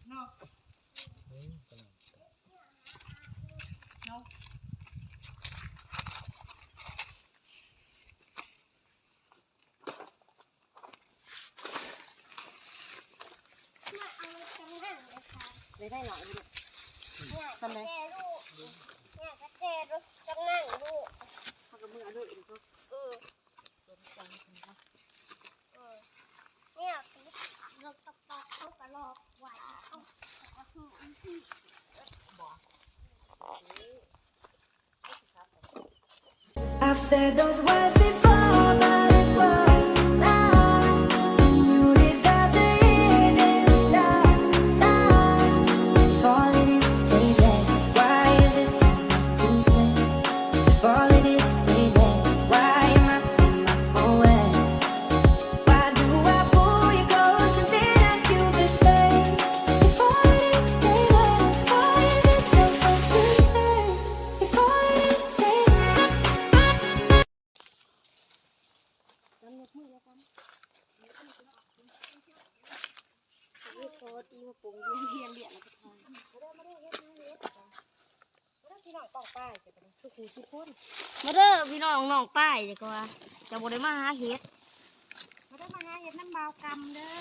ເນາະ ເນາະ. ໄດ້ໄດ້ຫຼາຍຢູ່ລູກ ສ່ຳໃດ? ເຮົາກໍເມືອເລີຍ ເອີ ສົນໃຈເພິ່ນເນາະ ເອີ ເນຍ ຕິດລົງຕອກໆ ເຂົາກໍລອກໄວ້ ເອົາ ເອົາ ເອົາ ເອົາ ບໍ່ I've said those words before, but it was a lie. And you deserve to hear them another time. If all it is to say that, why is this to say? If all it is to say that, why am I in my own way? Why do I pull you close and then ask you to stay? If all it is to say that, why is it so hard to say? If all it is to say ກຳນົດມືແລ້ວກັນ ເຮັດ ເພາະວ່າຕີມາປົງຢູ່ ຮຽນວຽກແລ້ວກໍຖ່າຍ ມາເດີ ມາເດີ ເຮັດ ມາເຮັດ ມາເດີ ພີ່ນ້ອງປ້ອງປາຍ ທຸກຜູ້ທຸກຄົນ ມາເດີ ພີ່ນ້ອງນ້ອງປາຍ ຈະກວ່າ ຈະບໍ່ໄດ້ມາຫາເຫັດ ມາເດີ ມາຫາເຫັດນຳບ່າວກຳເດີ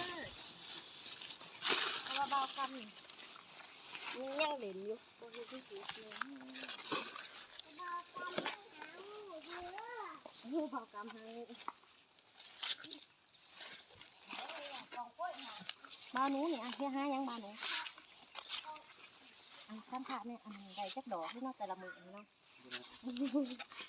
ເພາະວ່າບ່າວກຳນີ້ ຍັງເຫຼັ້ນຢູ່ ບໍ່ເຮັດຢູ່ ບ່າວກຳຫາ ບ່າວກຳຫາ ບ່າວໜູນີ້ ອະ ເຮັດຫາຫຍັງບ່າວໜູ? ອະ ສຳພາດແດ່ ອັນໄດ້ຈັກດອກເນາະ ແຕ່ລະມື້ນີ້ເນາະ?